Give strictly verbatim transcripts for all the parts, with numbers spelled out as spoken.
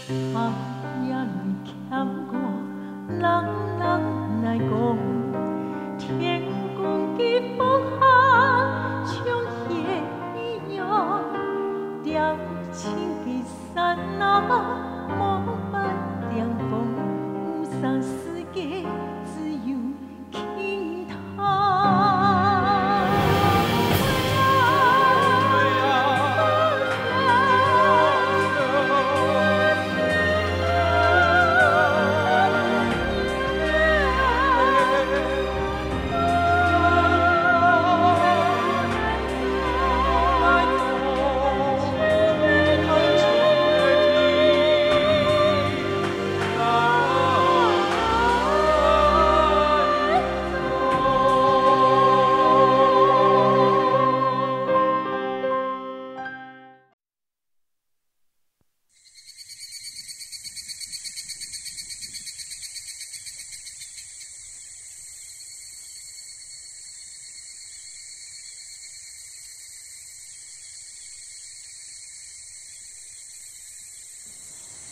寒夜裡牽掛，冷冷來講，天公个福下像血一樣，掉進个山啊，無半點風，毋成世界，只有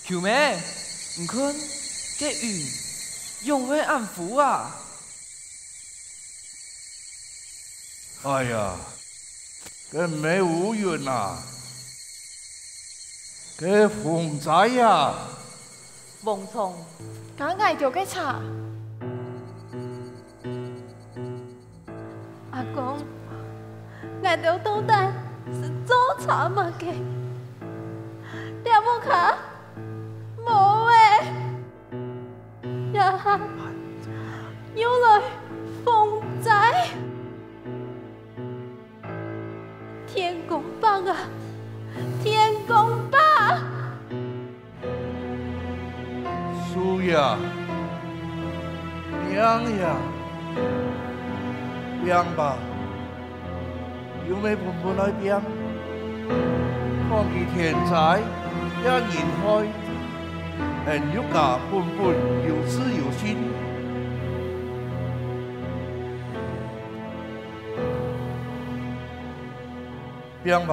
舅姆，你看，該雲仰會恁烏啊？哎呀，該毋係烏雲啊，該風災啊！風蟲，該𠊎兜个車。 阿公，𠊎兜到底係做錯麼个？這屋下無咧，這下又來風災。天公伯啊，天公伯！ 樹葉，命葉，拚吧，又毋係本本來拚。況佢天災也人害，𫣆一家本本有志有信。拚吧。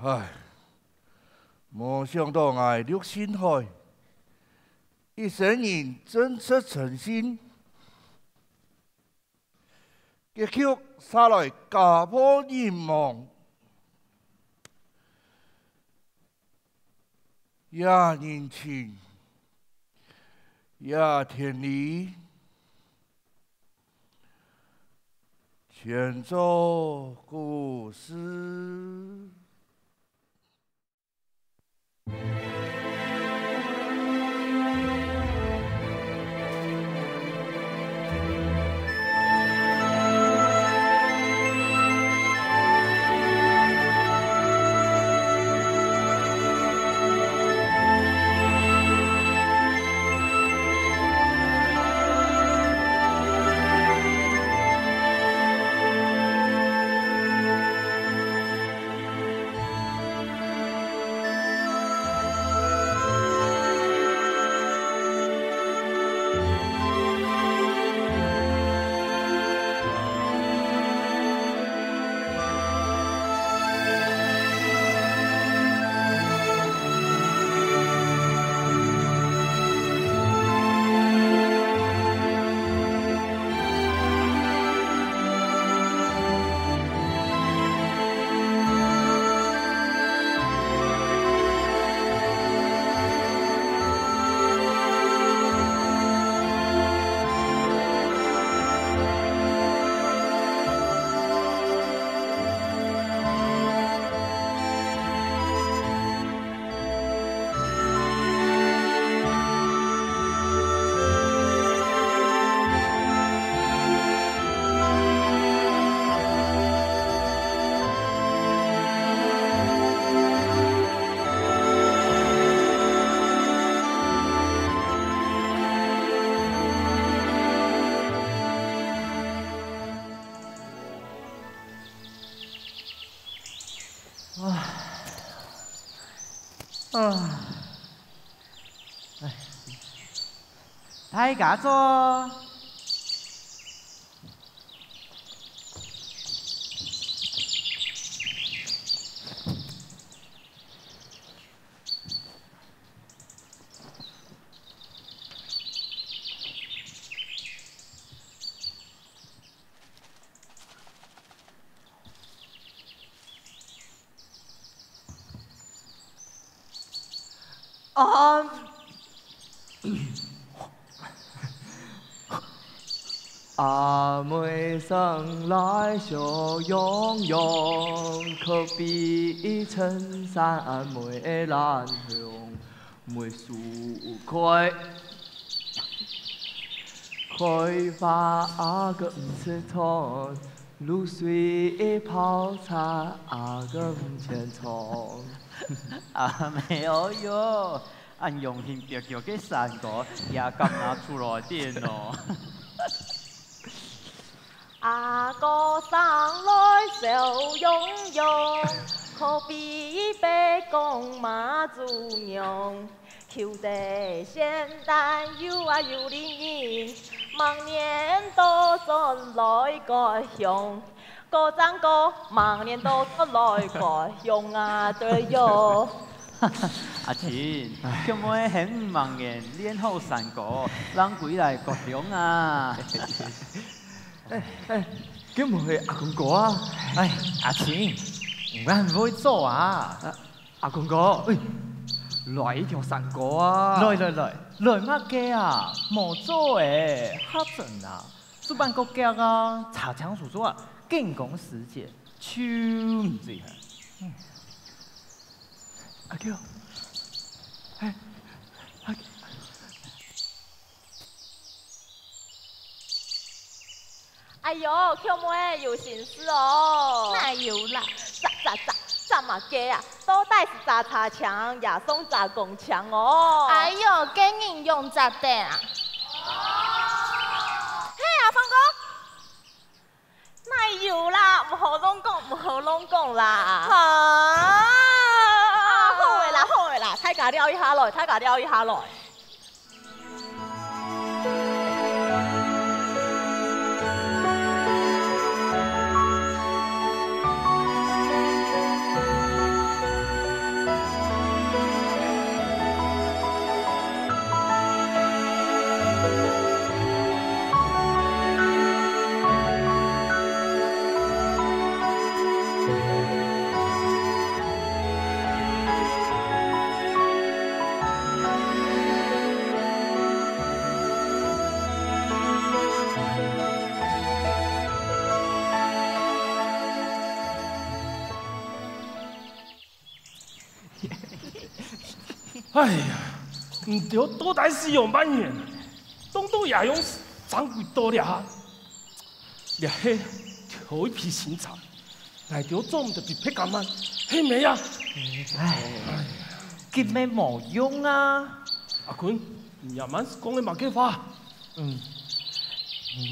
唉，無想到𠊎陸星海，一生人正直誠信，結局煞來家破人亡。 也人情，也天理，全做古事。啊，啊，哎，大家坐。 啊，阿妹生來笑容容，可比襯衫妹蘭香。梅樹開，開花啊个毋識穿，露水泡茶啊个毋曾穿。阿妹哦喲， 恁榮幸得著个山歌，也敢拿出來點哦。阿哥生來笑容容，可比白公媽祖娘。求得仙丹有啊有靈人，明年倒轉來割香。 過正過，明年倒轉來割香啊，對喲。阿清，唉。卻毋會喊你明年練好山歌，正歸來割香啊。哎，哎，該毋係阿公哥啊？哎，阿清，你恁會做啊？啊，阿公哥，哎，來一條山歌啊！來來來，來麼个啊？無做欸，嚇人啊！ 事半功倍啊，查清楚做啊，緊趕時節，就毋使喊。嗯。阿舅，哎，阿舅。哎喲，舅妹有心事哦。哪有啦？咋，咋，咋，咋麼个啊？到底係咋查清，也算咋講清哦？哎喲，該人用咋得啊？ 嘿，阿芳哥。哪有啦，毋好亂講，毋好亂講啦。哈？啊，好个啦，好个啦，大家尞一下來，大家尞一下來。哎呀，你兜到底係仰般人？當多也用掌櫃到這下，這係頭一批巡查，𠊎兜做毋得比別家慢，係無啊？哎，根本無用啊！阿坤，你這滿係講个麼个話？嗯，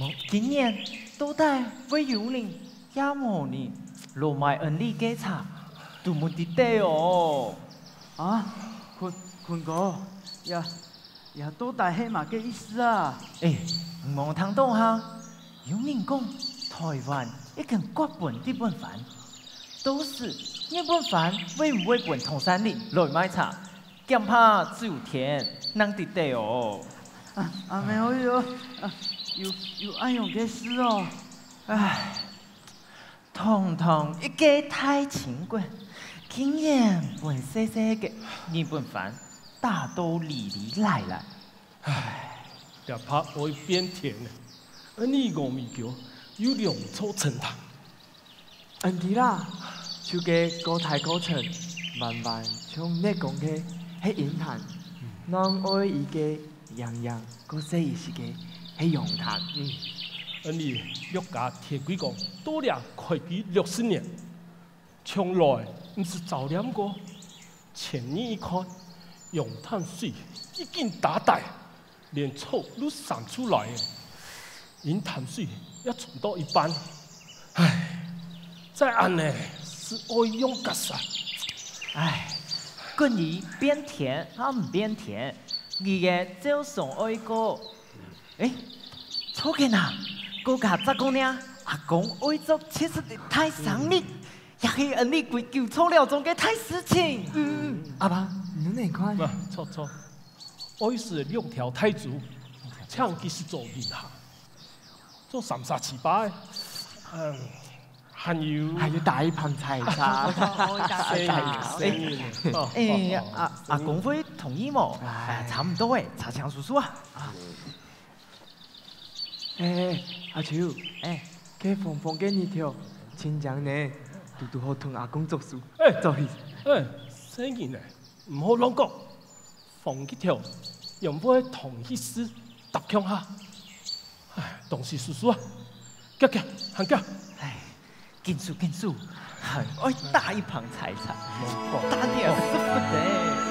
無，今年到底會有人也無人來買恩俚个茶，都毋知得哦。啊，坤，坤哥，這，這到底係麼个意思啊？哎，你無聽到哈？有人講，臺灣已經割分日本番，到時日本番會毋會分唐山人來買茶？ 驚怕只有天能知得哦。啊，啊，無有，啊，有，有恁樣个事哦。唉，堂堂一個大清國，竟然分細細个日本番打到離離拉拉。唉，這怕愛變天了。恩俚戇尾狗有兩座神壇。 恩俚啦，就該高大高層，彎彎像月光个係陰壇，另外一個樣樣較細一息个係陽壇。嗯，恩俚陸家鐵櫃崗到這開基六十年，從來毋識走輦過。前日一看，陽壇水已經打底， 連草都生出來了，陰壇水也沖到一半。唉，再恁呢，係愛仰結煞。唉，君子變天還毋變天，你个照常愛過。哎，著个啊，高家再講呢，阿公愛做七十个大生日，也係恩俚歸九錯了種个大事情。嗯，阿爸，你仰看？啊，著著。 愛使兩條大豬，請佢食做零下，做三儕粢粑，嗯，還有，還有打一盤採茶。哦，打，打，打。細人，細人。哦，哎，哦，哦。阿，阿公會同意無？哎。哎，差毋多誒，茶請叔叔啊。哎，阿秋，哎。該風風个日頭，真靚呢，堵堵好同阿公作詩。哎，做戲。哎，細人呢，毋好亂講。 風日頭仰會同日時搭共下？唉，當時叔叔啊，遽遽，行遽！唉，緊手緊手，還愛打一盤採茶，打你啊，師傅的。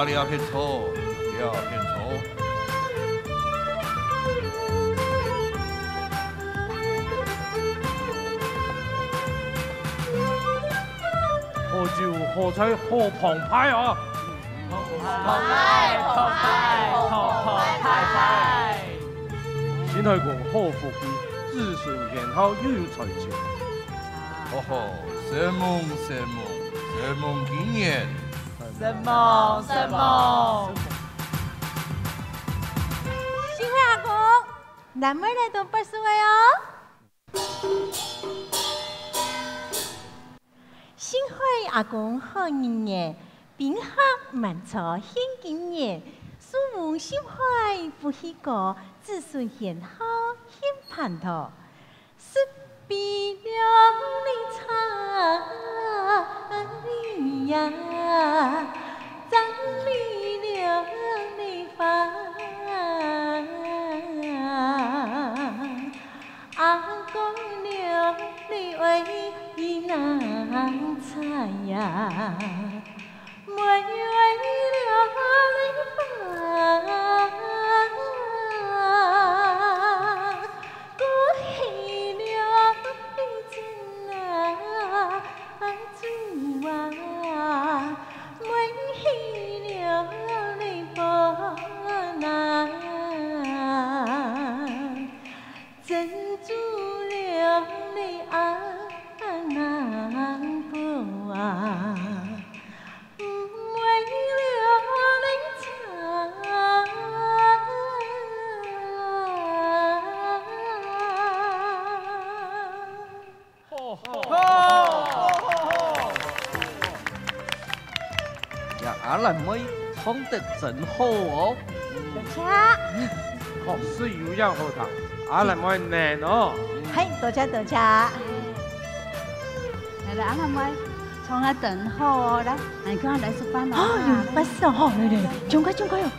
這片坐，這片坐。好酒好菜好澎湃啊！澎湃，澎湃，澎澎湃湃！新開工好福氣，子孫賢孝又有財氣。哦吼，承蒙，承蒙，承蒙金言。承蒙，承蒙。新開阿公，難為來到八十歲哦。 新開阿公好人緣，賓客滿座獻金言，樹屋心懷福氣高，子孫賢孝興辦桌。十比六里茶里呀，正比六里花。 阿公了，你愛去哪采呀？妹愛了，你吧，哥去了，你真啊，主啊，妹去了，你不哪。 珍珠了你啊，难过啊，妹了你唱。好，好，好，好，好。 呀，阿蘭妹唱得真好哦。多謝。確實有影好聽，阿蘭妹能哦。嘿，多謝，多謝。來來，阿蘭妹，唱得真好哦，來，恁樣來食飯哦。啊，有，不是哦，吼，來來來，盡快盡快哦。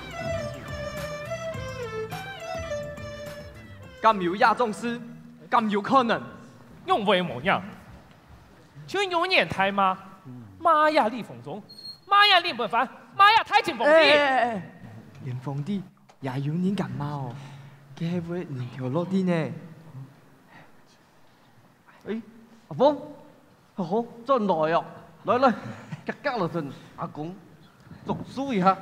敢有這種事？敢有可能？仰會無影？ 就有人大罵，罵呀李鴻忠，罵呀林本藩，罵呀太清皇帝。哎，哎，哎，連皇帝也有人敢罵哦，該係會人頭落地呢。哎，阿鳳，好，好，轉來哦，來，來，遽遽來同阿公祝壽一下。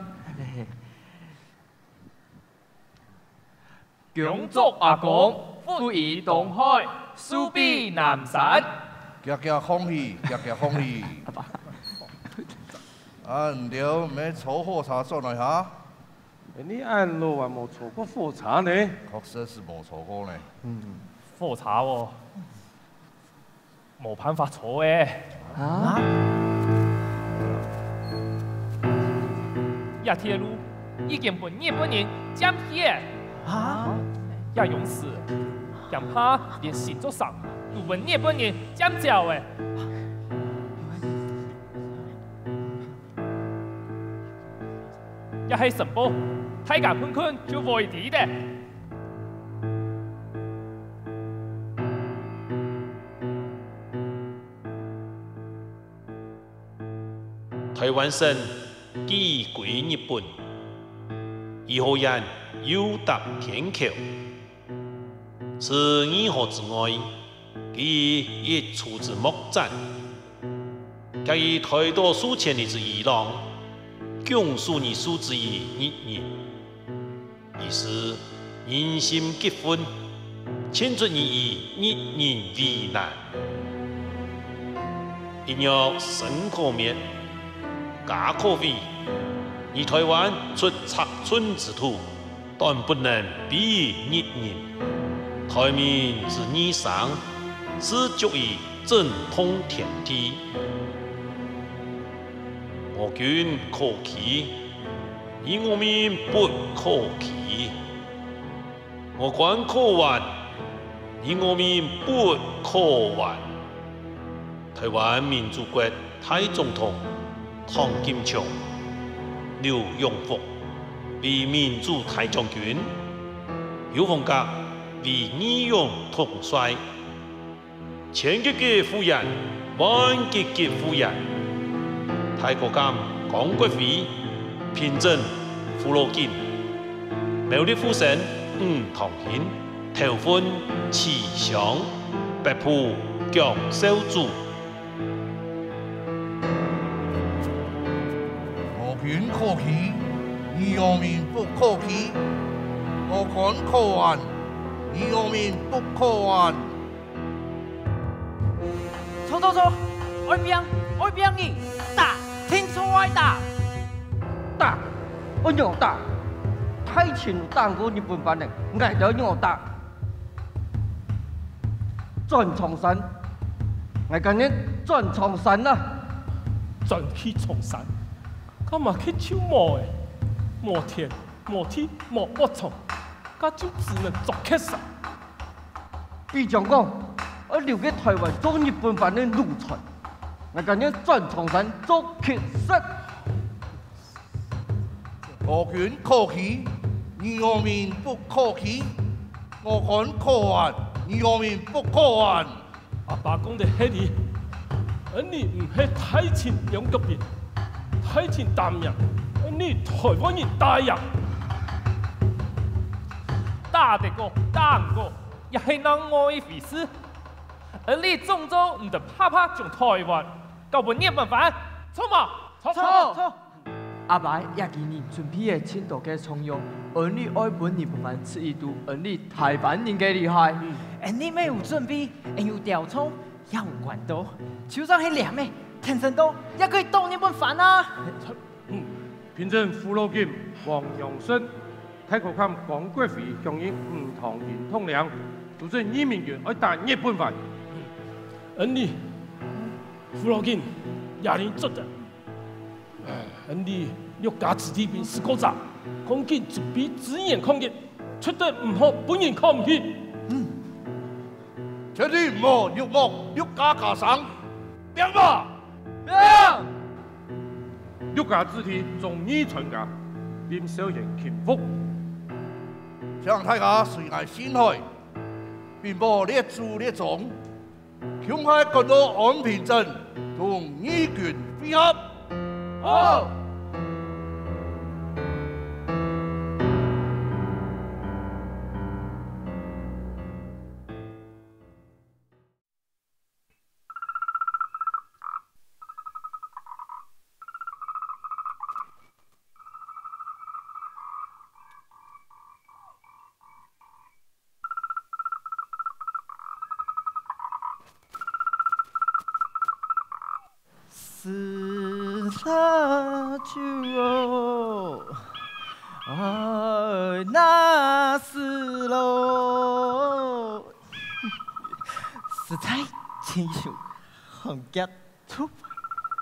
恭祝阿公福如東海，壽比南山。遽遽恭喜，遽遽恭喜！啊，你兜毋係坐火車轉來哈？你恁老還無坐過火車呢？確實係無坐過呢。嗯，火車哦， 無辦法坐欸。啊？這鐵路已經分日本人佔去欸。啊？這用時，驚怕連新竹城都分日本人佔走欸。 這係承蒙，大家看看就會知咧。臺灣省寄歸日本，頤和園又搭天橋。 除義和之外，佢一處之莫展，厥以台島數千里之伊朗，迥數你數之於日人，於是人心激憤，譴責你以日人為難。一若生可滅，家可毀，你臺灣出尺寸之土， 斷不能比於日人。台民之義聲，自足以震動天地。我軍可欺，而我民不可欺；我官可玩，而我民不可玩。 臺灣民主國大總統唐金松、劉永福為民主大將軍，邱逢甲為義勇統帥，千吉吉護院，萬吉吉護院，大哥感江國輝平鎮福羅錦，苗栗府城五塘興，頭份徐襄，北埔薑紹祖。 我軍可欺，你陽明不可欺；我官可還，你陽明不可還。錯，錯，錯！愛拚，愛拚你！打！定著愛打！打！愛仰打？大清打毋過日本番仔，𠊎兜仰打？ 轉長山，𠊎跟你轉長山啊！轉去長山，該麼个就無了，無田、無地、無屋場，該就只能做乞食。比將講，愛留个臺灣做日本番仔奴才，𠊎跟你轉長山做乞食。 我軍可欺，你陽明不可欺；我官可還，你陽明不可還。阿爸講得合理，恩俚毋係大清兩腳兵，大清打毋贏，恩俚臺灣人打贏。打得過，打毋過，也係另外一回事。恩俚總做毋得白白將臺灣交分日本番，著無？著，著，著！ 阿爸這幾年準備了盡多个重用，恩俚愛分日本番試一度恩俚臺灣人个厲害。恩俚乜有準備，恩有調動，也有管道，就算係殮仔，天生到也可以擋日本番啊！平鎮福羅錦、黃楊順、大哥崁江國輝、鄉人五塘興統領，組織義民軍愛打日本番。恩俚福羅錦也恁做得。 恩俚六家子弟兵十過隻，趕緊準備支援抗日，絕對毋好分人看毋起。絕對毋好辱沒六家家生。拚吧！拚！六家子弟忠義傳家，臨少年勤福。請大家隨𠊎進海，稟報列祖列宗， 共下趕到安平鎮，同義軍會合。好！是啦，就哦，啊，那是咯。實在真想看見 出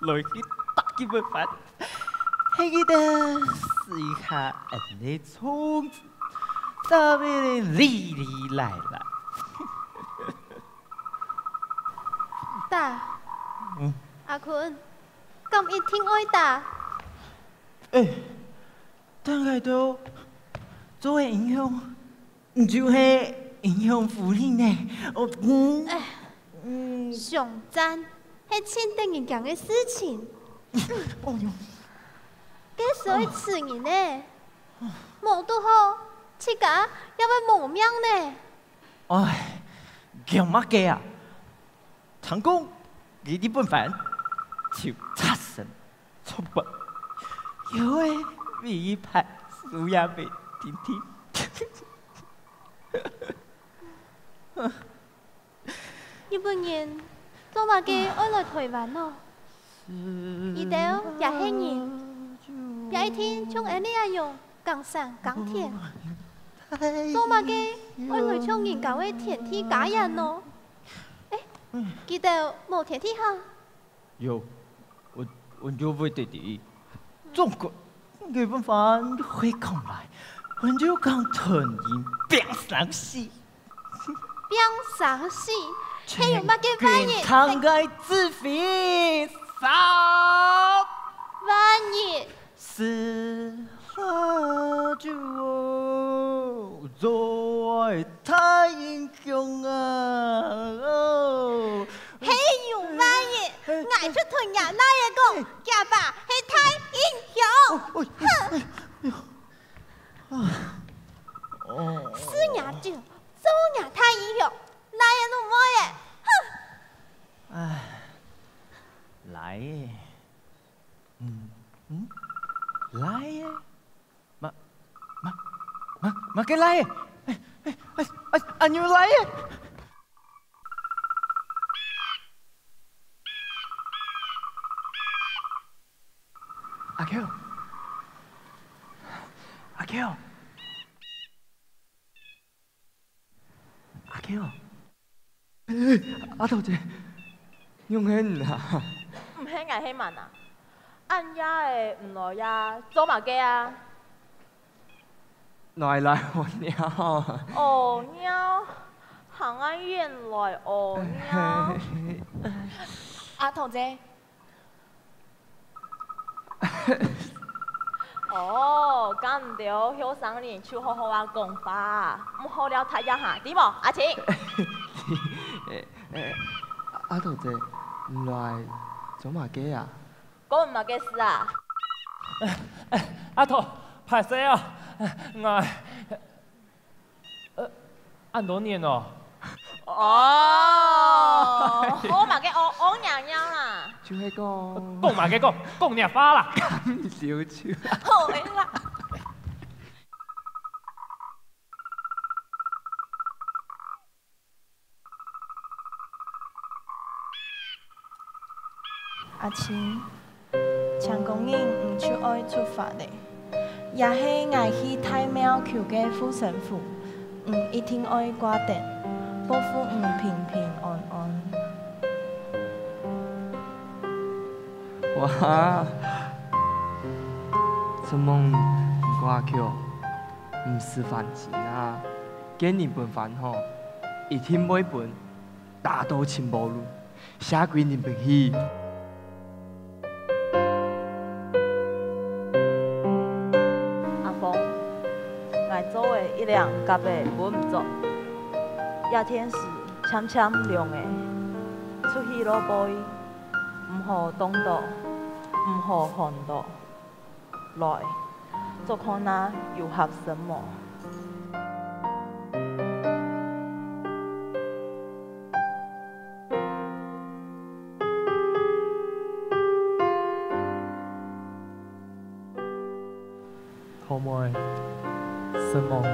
來去打日本番，係佢兜試一下恩俚个銃子，打到哩哩來來。打？嗯。阿坤，敢一定愛打？欸，等下都做得影響 你就係影響夫人呢。哦，嗯。哎，嗯。上戰，係盡得人驚个事情。哦喲。該所以此人呢，無堵好，自家也會無命呢。唉，驚麼个啊？聽講，佢日本番就赤身 出發，又會為一盤輸贏个弟弟。日本人做麼个愛來臺灣呢？佢兜也係人，也一定像𠊎俚恁樣耕田耕田。做麼个愛來搶人家个田地家園呢？欸，佢兜無田地哈？ 有，𠊎，𠊎就會得知，中國日本番會講來，𠊎就講同人拚生死。拚生死，係用麼个話語？軍隊个指揮，殺！話語。 是啊，就做大英雄啊！哦。係有話語，𠊎就同爺孻仔講，厥爸係大英雄。哦，哎，哎，哎，哎呦，啊，哦，食若酒，做若大英雄，倈仔攏無耶！哼！唉，倈仔，嗯，嗯，倈仔，麼，麼，麼，麼个倈仔？哎，哎，哎，哎，阿牛倈仔！ 阿Q，阿Q，阿Q，哎，阿桃姐，仰仔你啊？毋係𠊎係麼人啊？恁夜仔毋來呀，做麼个啊？ 來來屙尿啊。屙尿？行恁遠來屙尿？阿桃姐。哦，該毋著後生人就好好仔講話，毋好嫽忒這下，知無？阿青。欸，欸，阿桃姐，你來做麼个啊？ 關你麼个事啊？阿桃，歹勢啊，𠊎，呃，恁多年哦。哦，屙麼个屙，屙尿尿啦。就係講，講麼个講，講若話啦。敢小姐。好个啦。 阿青，請講你毋就愛出發咧，也係𠊎去大廟求个護身符，你一定愛掛等，保護你平平安安。哇，承蒙你掛橋，毋使煩心啊，該日本番吼，一定會分打到盡無路。 下跪認兵去。阿峰，𠊎做个一領夾仔分你著，這天時漸漸涼咧，出去路背，毋好凍著，毋好寒著。 來，做看啊有合身無？好妹，承蒙你。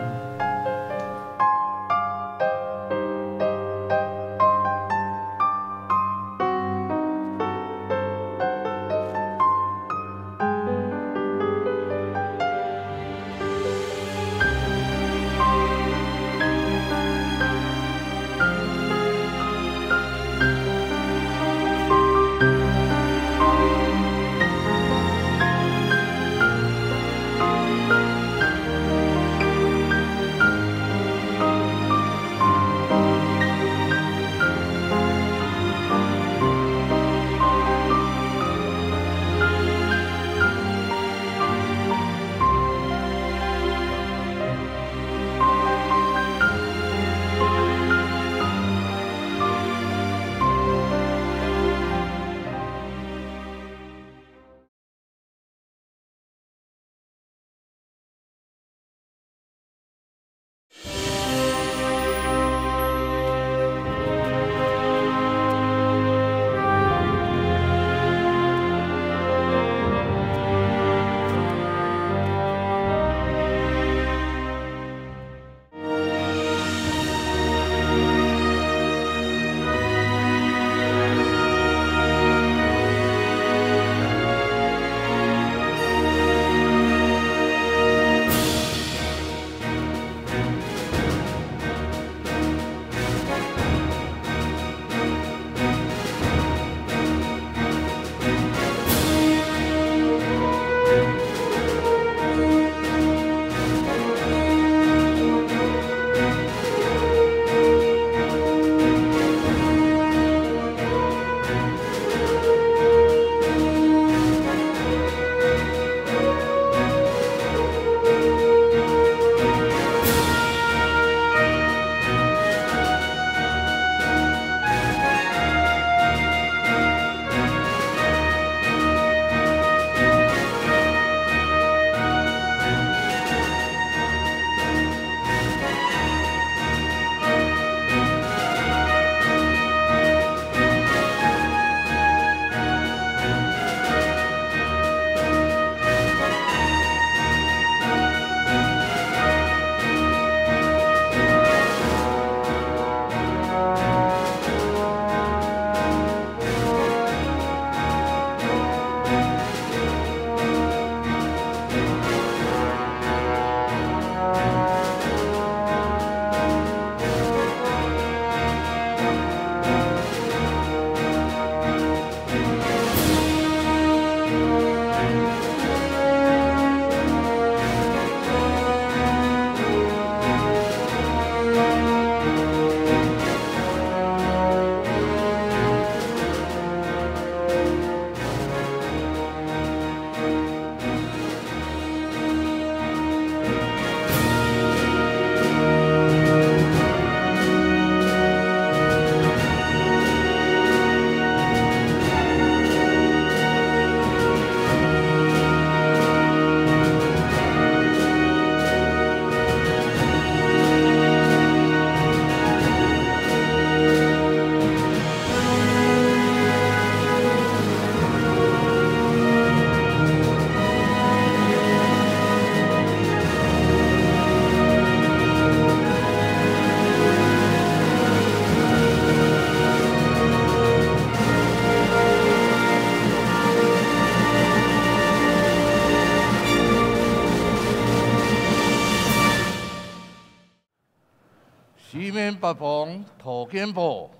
四面八方討見寶，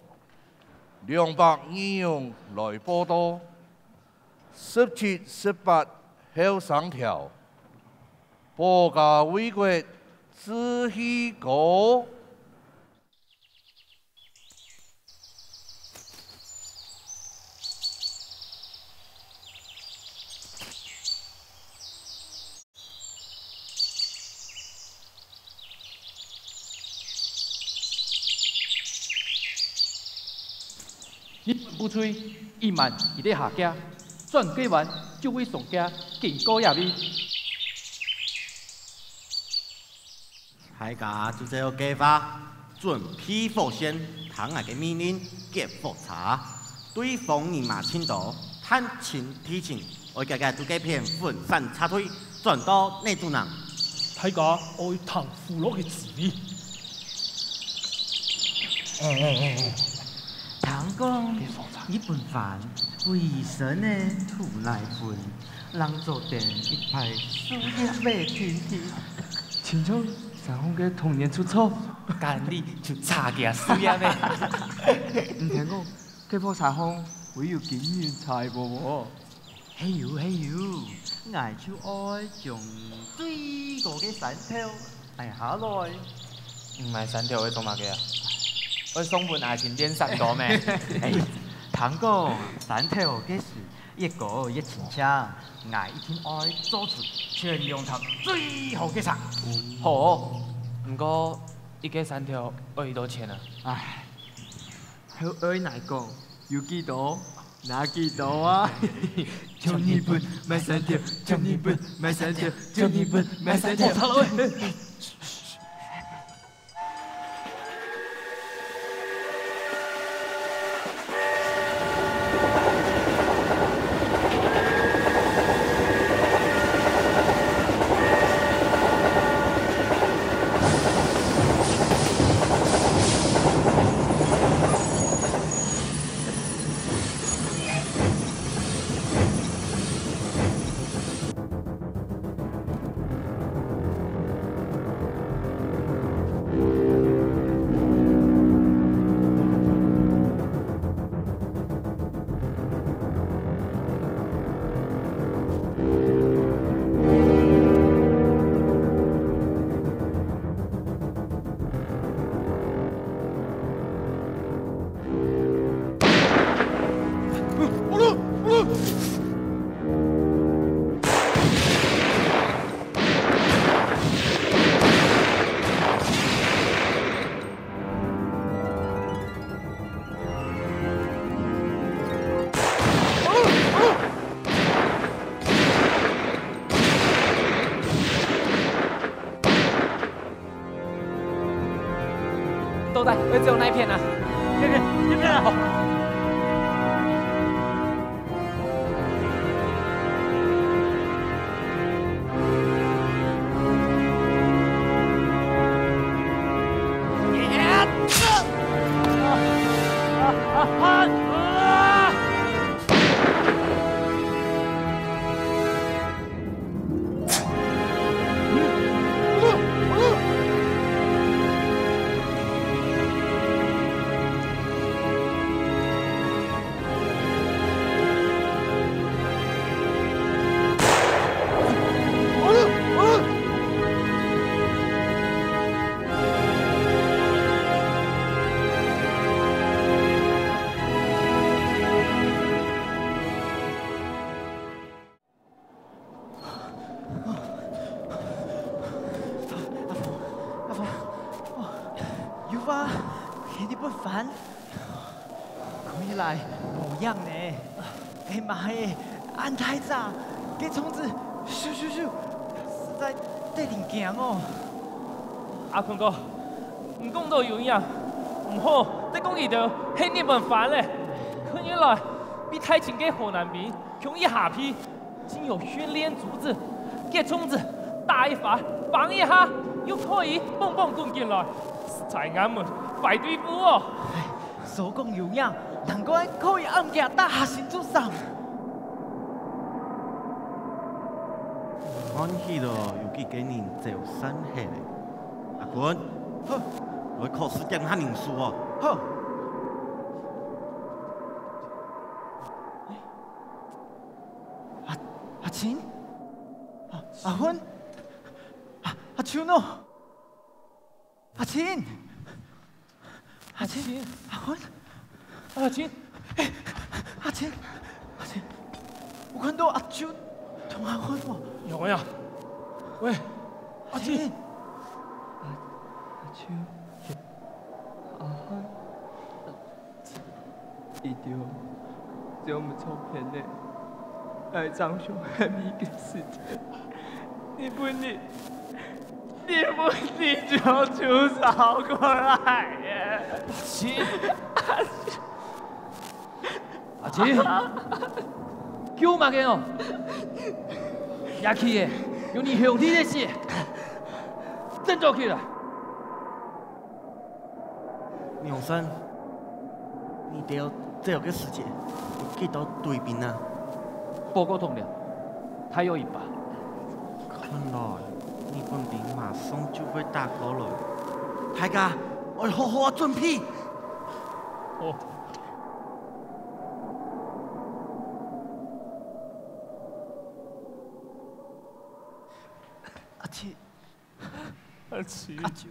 兩百義勇來報到，十七、十八後生條，保家衛國志氣高。 日本部隊一慢佢兜下崎，轉個彎就會上崎，經過這位。大家就照計畫，準備火線，聽𠊎个命令，結火車。對方人馬盡多，探清地形，愛遽遽對該片分散撤退，轉到內肚呢。大家愛聽副落个指揮。 聽講日本番會以身个土來分，正做得一排樹葉仔挺挺。親像山洪个童年出草，今日就插佢樹葉仔。毋聽講，該火車項會有金銀財寶無？ 係有，係有，𠊎就愛從最高个山頭跌下來。毋係山頭愛做麼个啊？愛送分阿琴練山歌咩？欸，聽講山頭該時越高越清淨，𠊎一定愛做出全龍潭最好个山。好，毋過一個山頭愛幾多錢啊？唉， 好愛來講，有幾多，拿幾多啊！將日本賣山頭，將日本賣山頭，將日本賣山頭。到底愛走哪片啊？這片，這片啊！好。 阿峰，阿峰，阿峰，哦，有啊，係日本番。看起來無影呢。哎媽耶，恁大隻，該銃子咻咻咻，實在得人驚哦。阿坤哥，你講到有影，毋好再講佢兜係日本番咧。看起來比大清个河南兵強一下皮。 真有訓練組織，該銃子打一發，挷一下，又可以蹦蹦滾緊來，實在𠊎兜壞對付哦。所講有影，難怪可以暗夜打下新竹城。看起來有幾個人走散忒咧。阿坤，好，考試點下人數哦。好。阿，阿青？阿，阿芬？阿，阿秋呢？阿青？阿青？阿青？阿芬？阿青？哎，阿青？阿青？有看到阿秋同阿芬無？有呀。喂，阿青？阿，阿秋。阿芬。 一條，只有毋錯片呢。愛張兄還有一個時間，你不你，你不你就出手過來耶！阿青，阿青，叫麼个哦？野氣个，有你兄弟个事，振作起來！ 梁山，你兜走个時節，有幾多追兵啊？報告統領，大約一百。看來日本兵馬上就會打過來，大家愛好好啊準備。哦。阿七，阿七，阿七。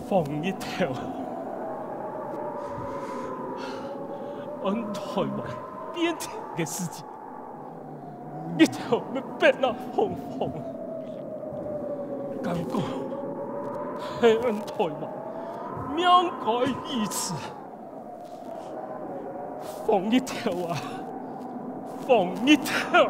放日頭，安台灣變天个時節，日頭乜變啊紅紅，感覺係安台灣命該如此。 放日頭啊，放日頭！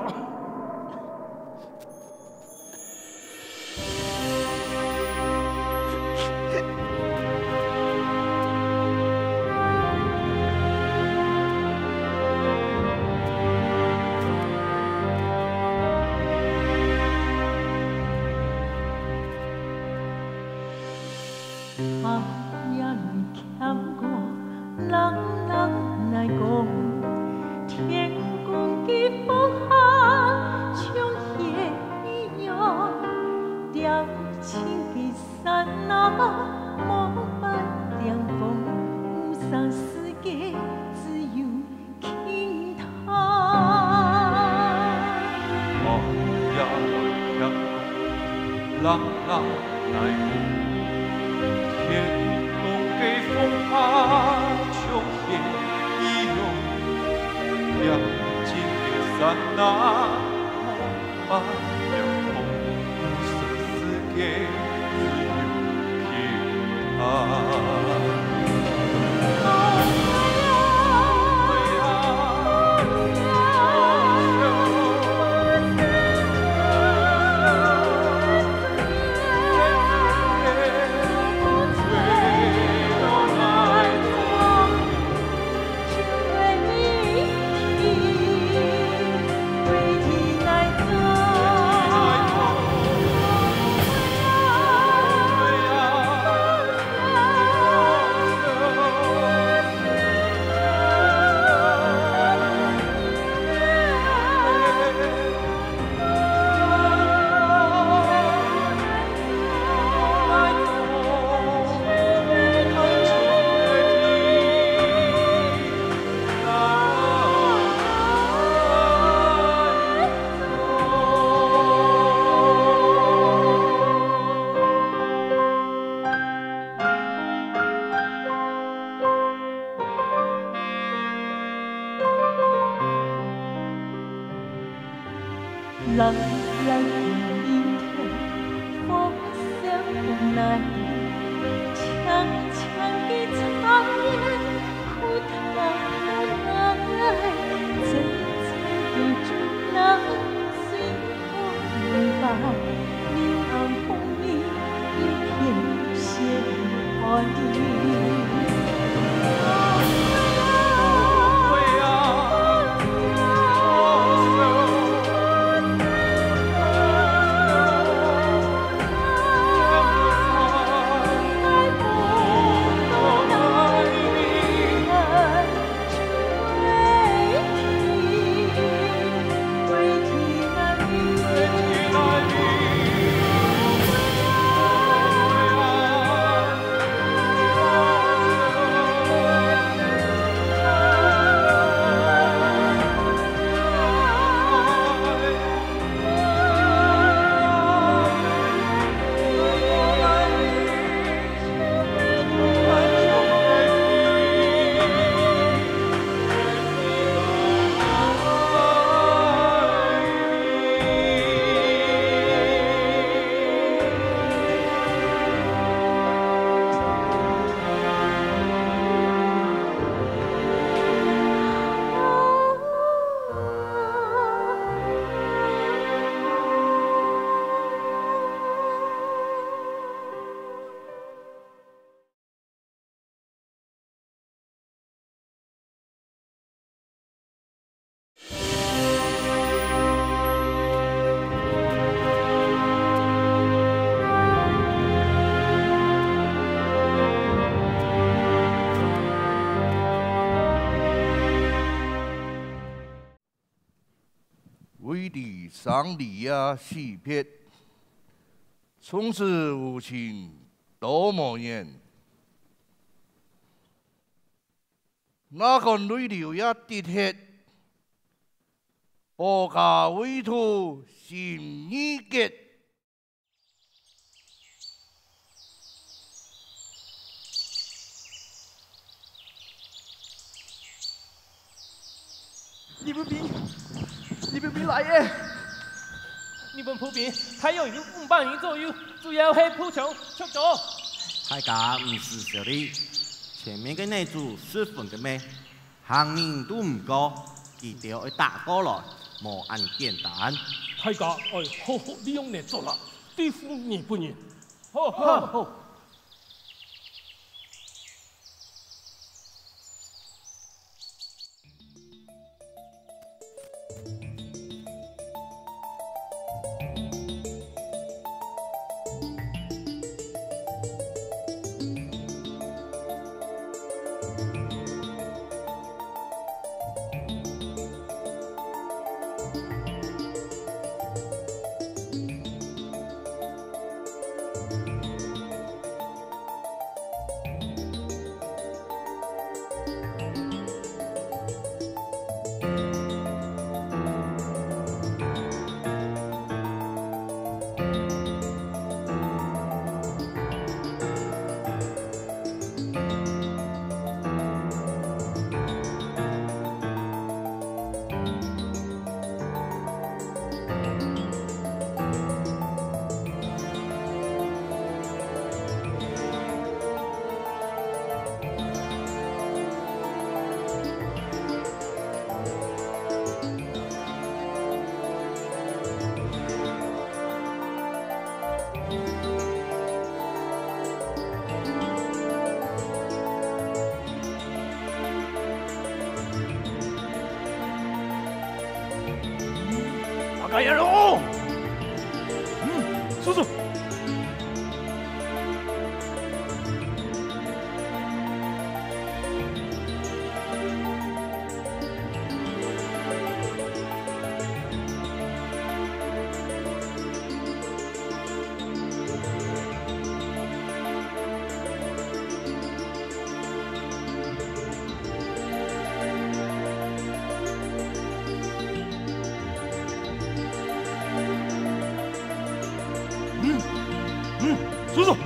離生離啊死別，從此無親都無緣。那乾淚流也滴忒，保家衛土心已結。 日本兵，日本兵來咧！日本步兵大約有五百人左右，主要係步槍、銃刀。大家毋使失禮，前面个那組十分个咩？行人都毋過，佢兜愛打過來，無恁簡單。大家愛好好利用呢，做啦，對付日本人。好，好，好。 馬鹿野郎！嗯，叔叔。 嗯，嗯，叔叔。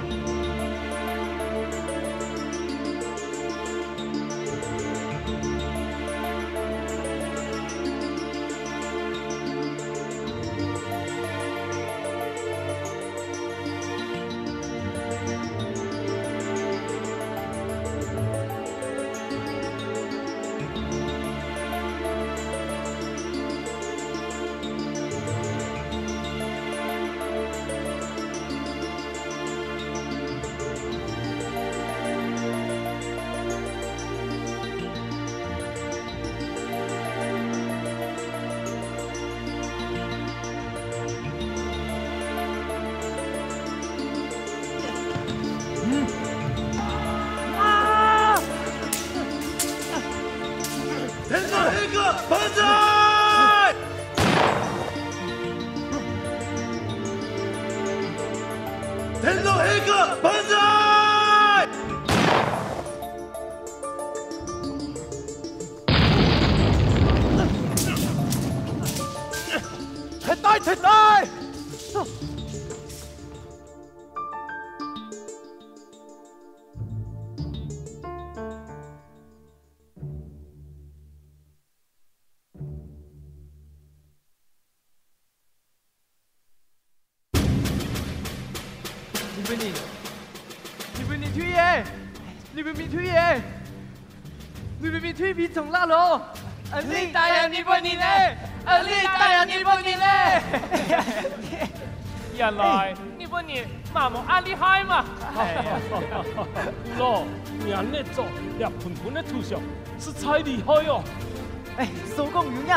天皇陛下萬歲！天皇陛下萬歲！撤退，撤退！ 日本人，日本人退咧！日本兵退咧！日本兵退兵從哪咯？𫣆俚打贏日本人咧！𫣆俚打贏日本人咧！原來日本人嘛無恁厲害嘛！哎呀，古老，你恁樣做，這笨笨个投降，實在厲害哦！哎，所講有影，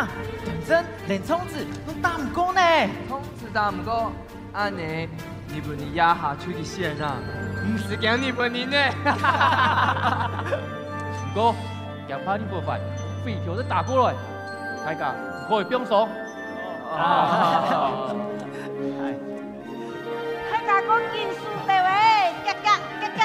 反正連銃子都打毋過呢。銃子打毋過， 恁呢，日本人這下就去選啊，毋使驚日本人呢。毋過，驚怕日本兵飛條仔打過來，大家毋可以放鬆。大家過緊收兜仔，遽遽，遽遽。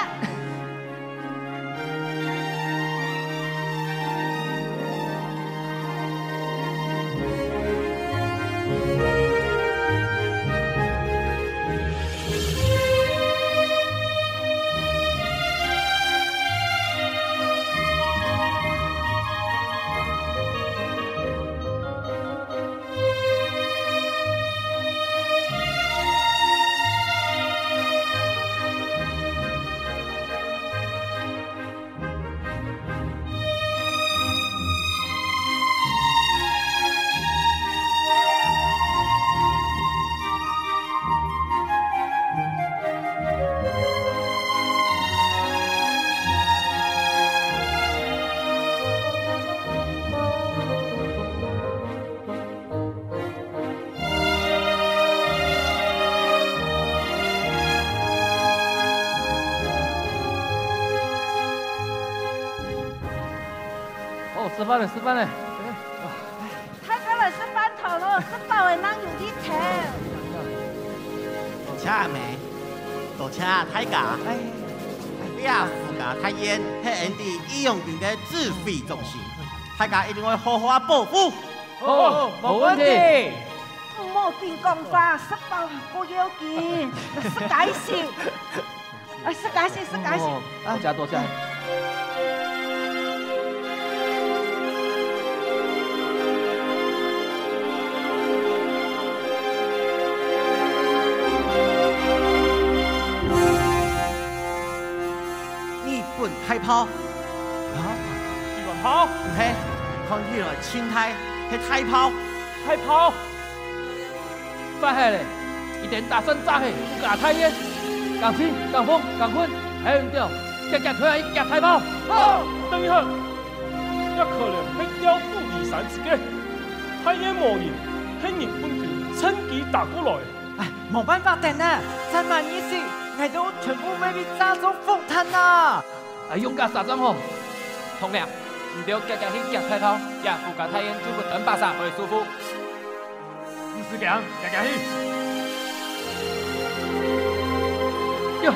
哦，食飯了，食飯了。大家來食飯頭咯，食飽了正有力頭。多謝阿姆，多謝大家。哎，這傅家大院係𫣆俚義勇軍个指揮中心，大家一定愛好好保護。 好，無問題。毋好緊講話，食飽較要緊，食該先。啊，食該先，食該先。哦，多謝，多謝。日本大炮。啊？日本炮？毋係，看起來盡大，係大炮。大炮？ 壞忒咧！一定打算炸去傅家大院，講親、講風、講坤，還有你兜，遽遽退下去夾大炮！好！等一下，這可能係調虎離山之計。大院無人，係日本軍趁機打過來。哎，無辦法等啊！再慢一息，𠊎兜全部會被炸做火炭啊！啊，用甲煞正好！通亮，你兜遽遽去夾大炮，這傅家大院就分等巴沙來收復。 毋使驚，遽遽去。喲！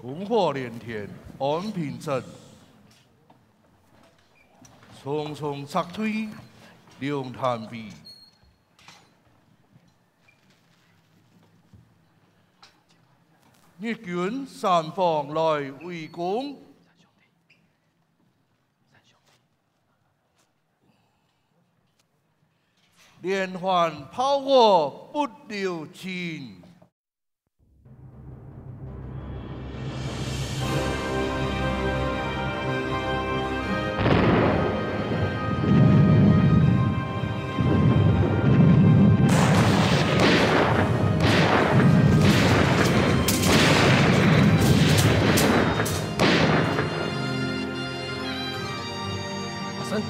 烽火連天安平鎮，重重撤退龍潭圍。日軍三方來圍攻，連環炮火不留情。 阿三，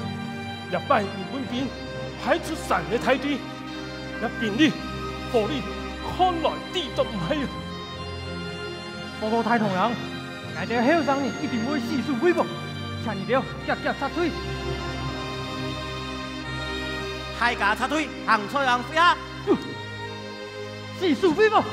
這擺日本兵派出三个大隊，這兵力、火力，看來抵擋毋核啊！報告大統領，𠊎兜後生人一定會死守為王，請你兜遽遽撤退。大家撤退，行在人飛啊！ 死守為王！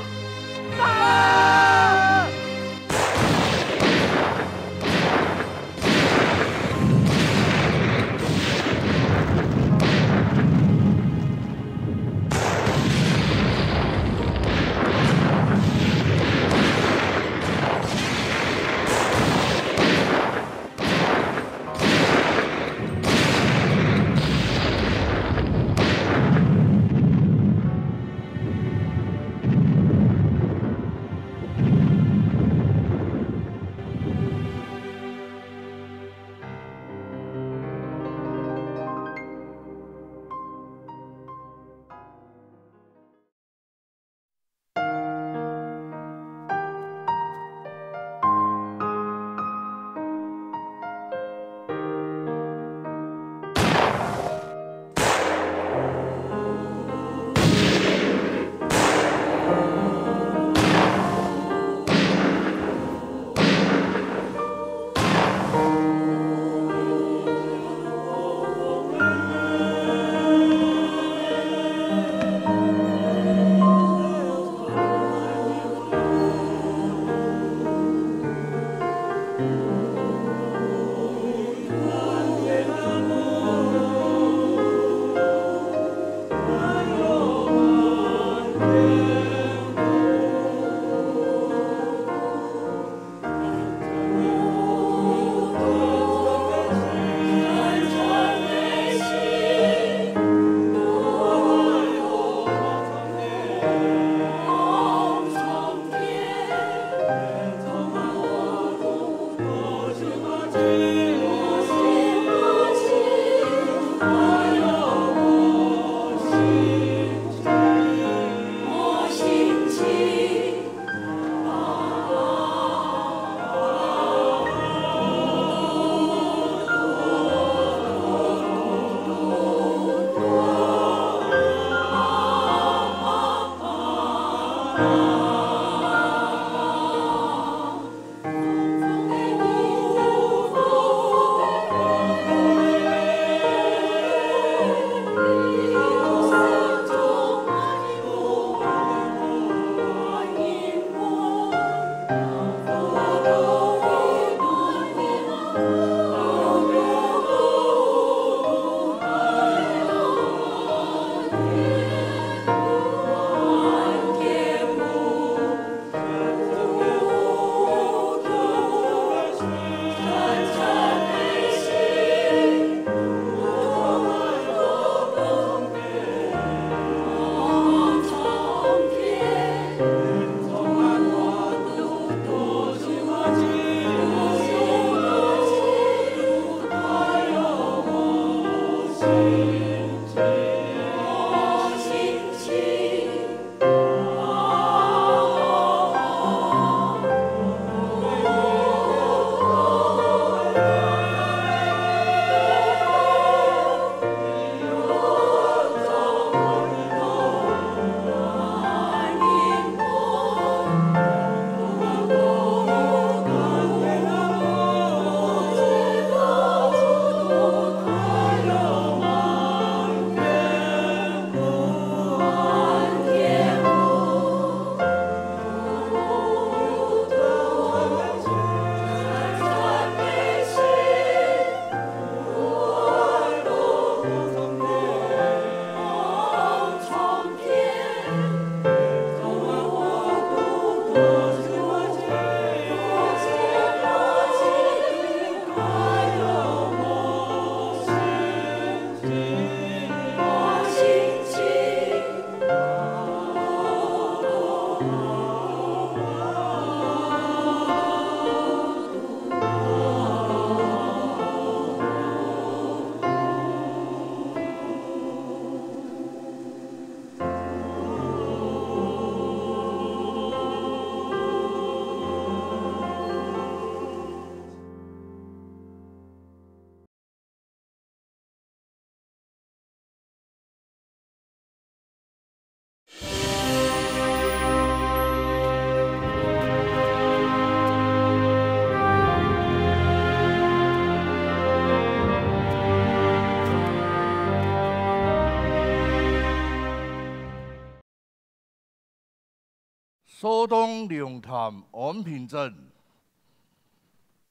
蘇東龍潭安平鎮，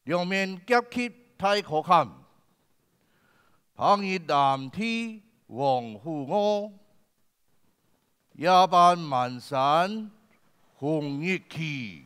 兩面夾擊大可堪，白日藍地黃虎臥，夜半滿山紅日旗。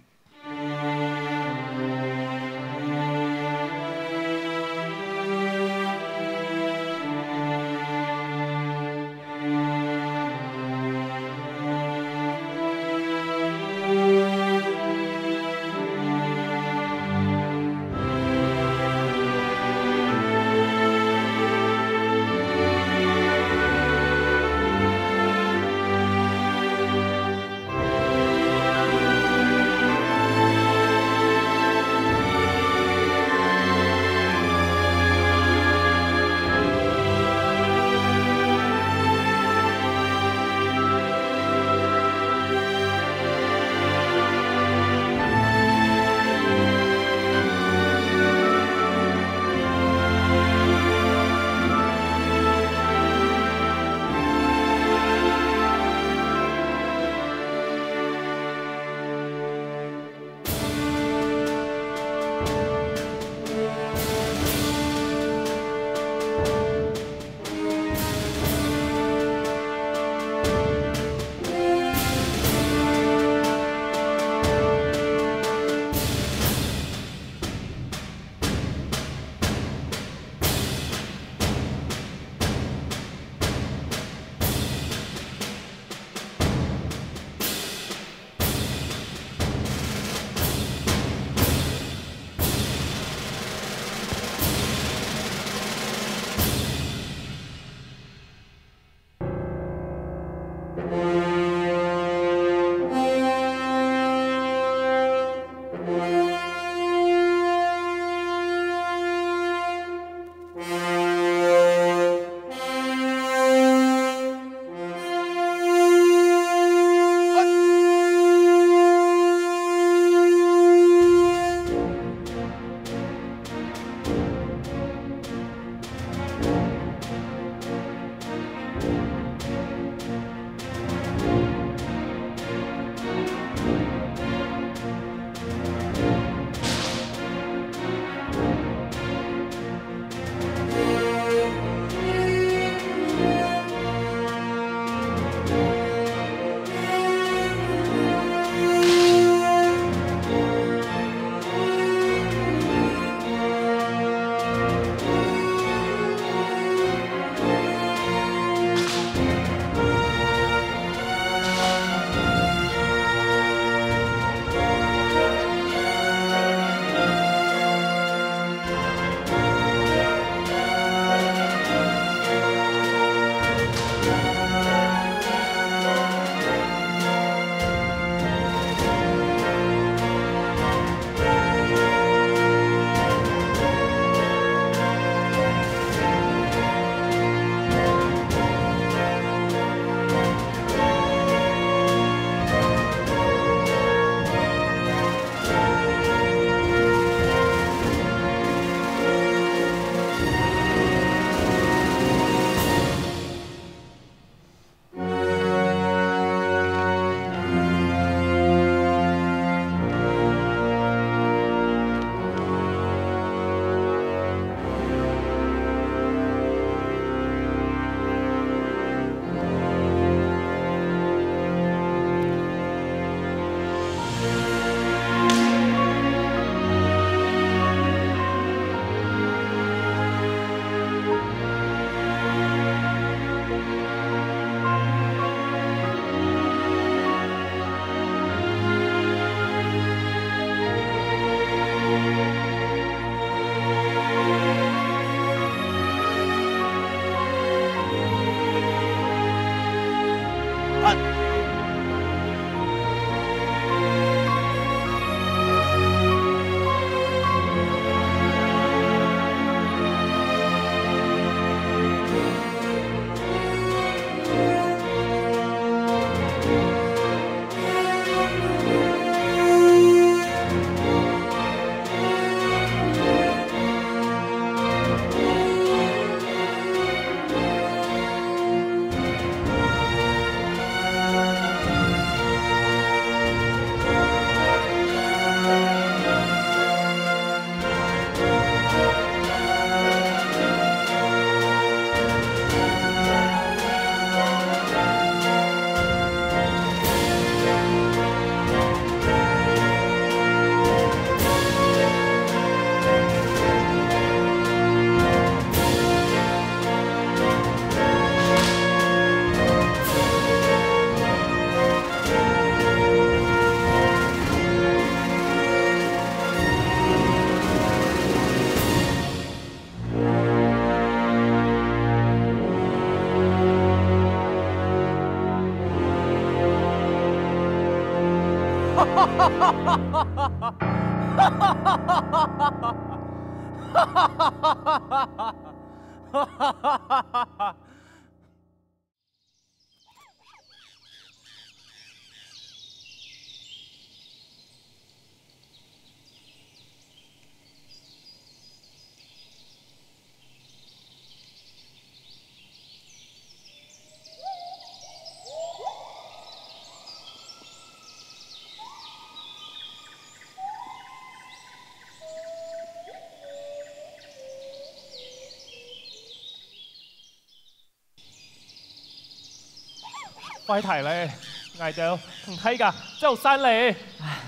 壞忒咧，𠊎兜同大家走散咧。唉，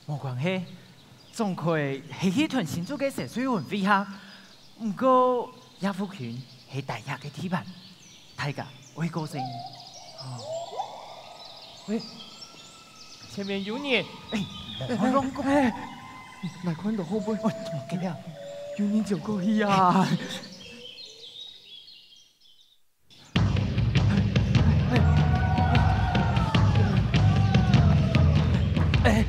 無關係，總歸係去同新竹个雪水文會合。毋過，這附近係大家个地盤，大家愛小心。哦。喂，前面有人！哎，莫亂講。哎，來看到後背。哦，怎麼了？有人走過去啊！ 哎，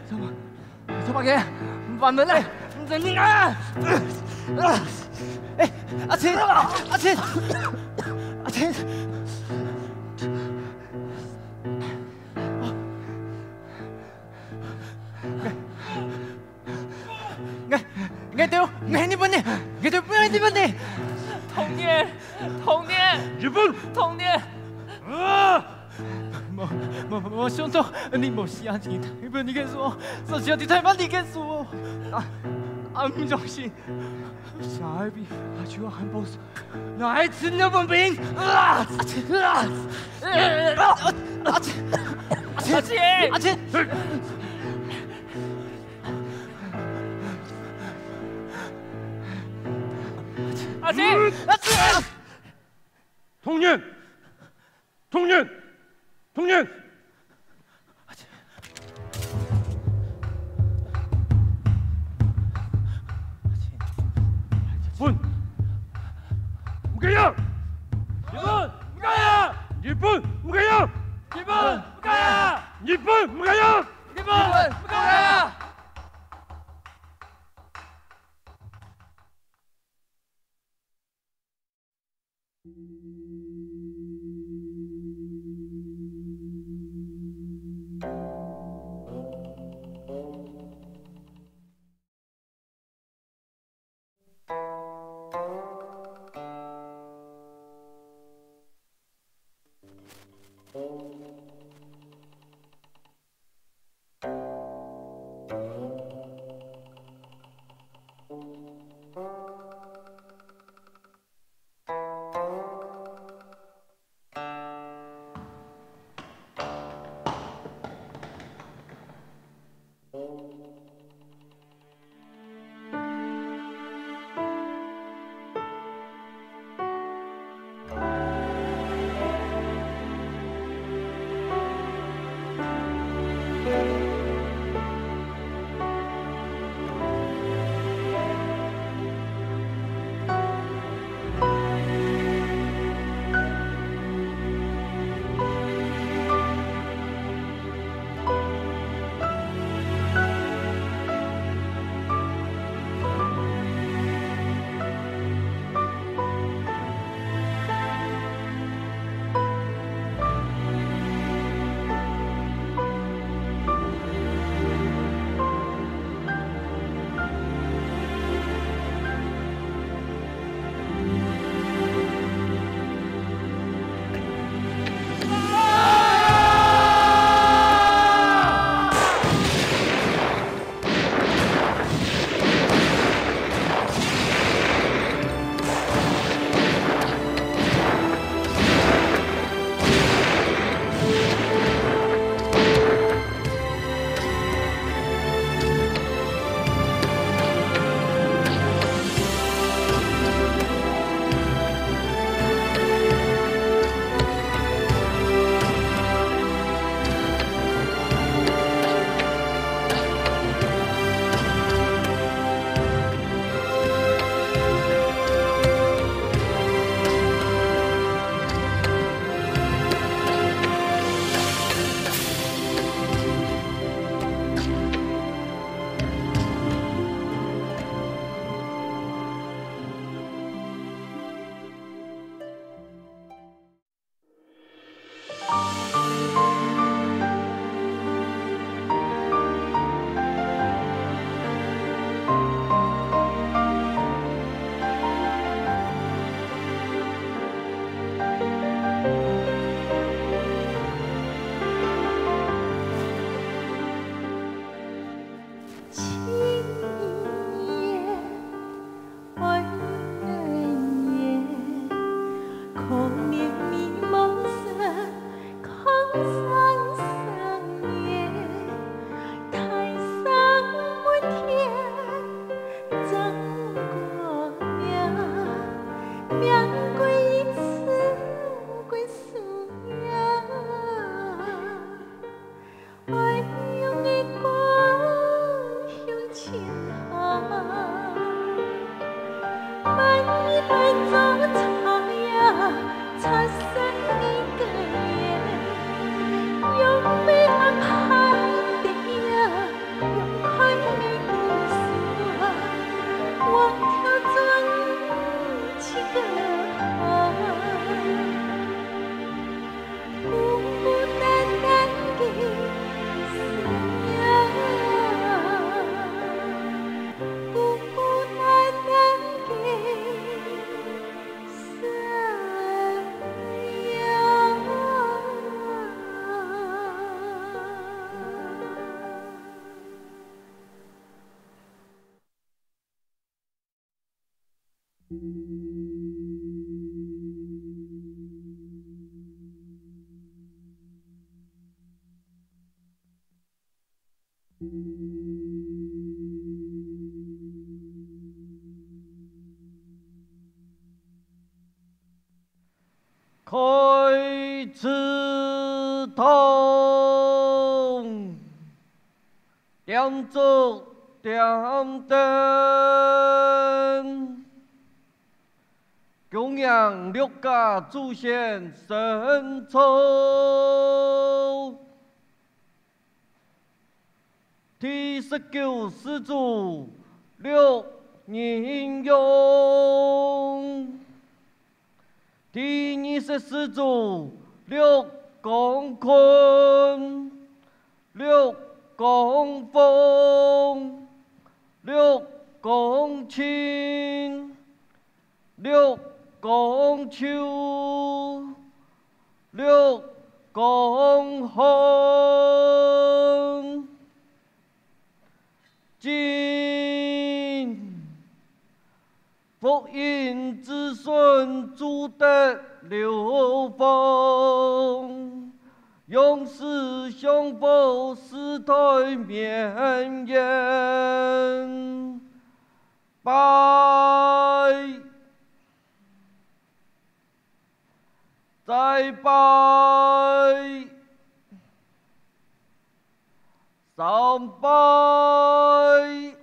怎麼，怎麼个？關門了！哎，阿清，阿清，阿清！哎，哎，對，哎，日本人，哎，對，哎，日本人！童年，童年，日本，童年！啊！無，無，無想到，你無死啊！日本人个手，只是你台灣人个手。啊，啊，毋相信，下一筆，啊，就要喊boss，來，真的文明！啊！啊！啊！啊！啊！ 阿清，阿清！童年，童年，童年！日本，毋該呀！日本，毋該呀！日本，毋該呀！日本，毋該呀！日本，毋該呀！日本，毋該呀！開祠堂，點燭點燈，恭迎六家祖先神靈。 第十九世祖六仁榮，第二十世祖六光坤，六光豐，六光清， 六光秀，六光漢。今，福蔭子孫，祖德流芳，永世香火，世代綿延。 拜，再拜，三拜，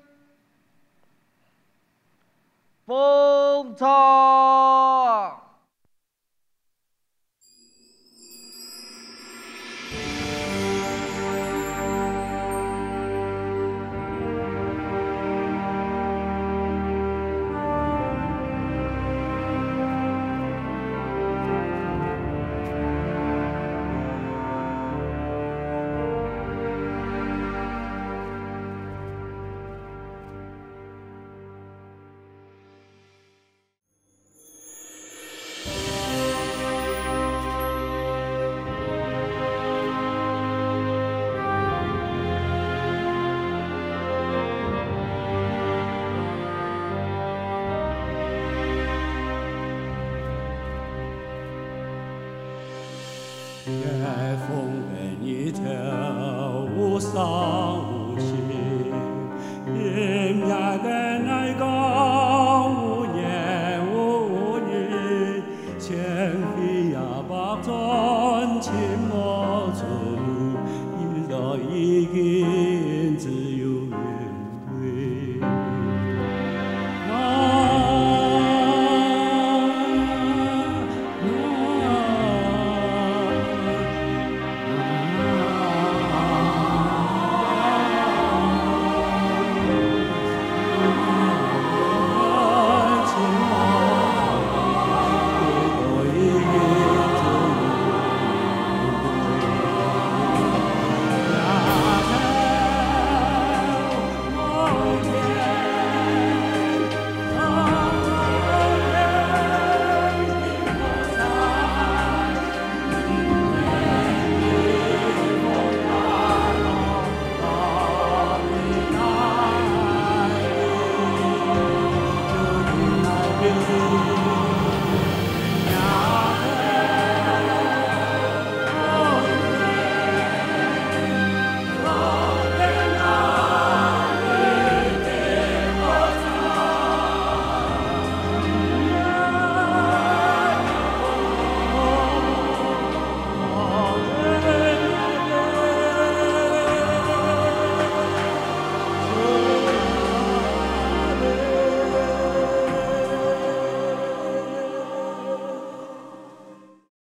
奉茶。 夜風的日頭，忽閃忽爍，今夜的內江，忽遠忽近，千里也百轉，尋無出路，一路一路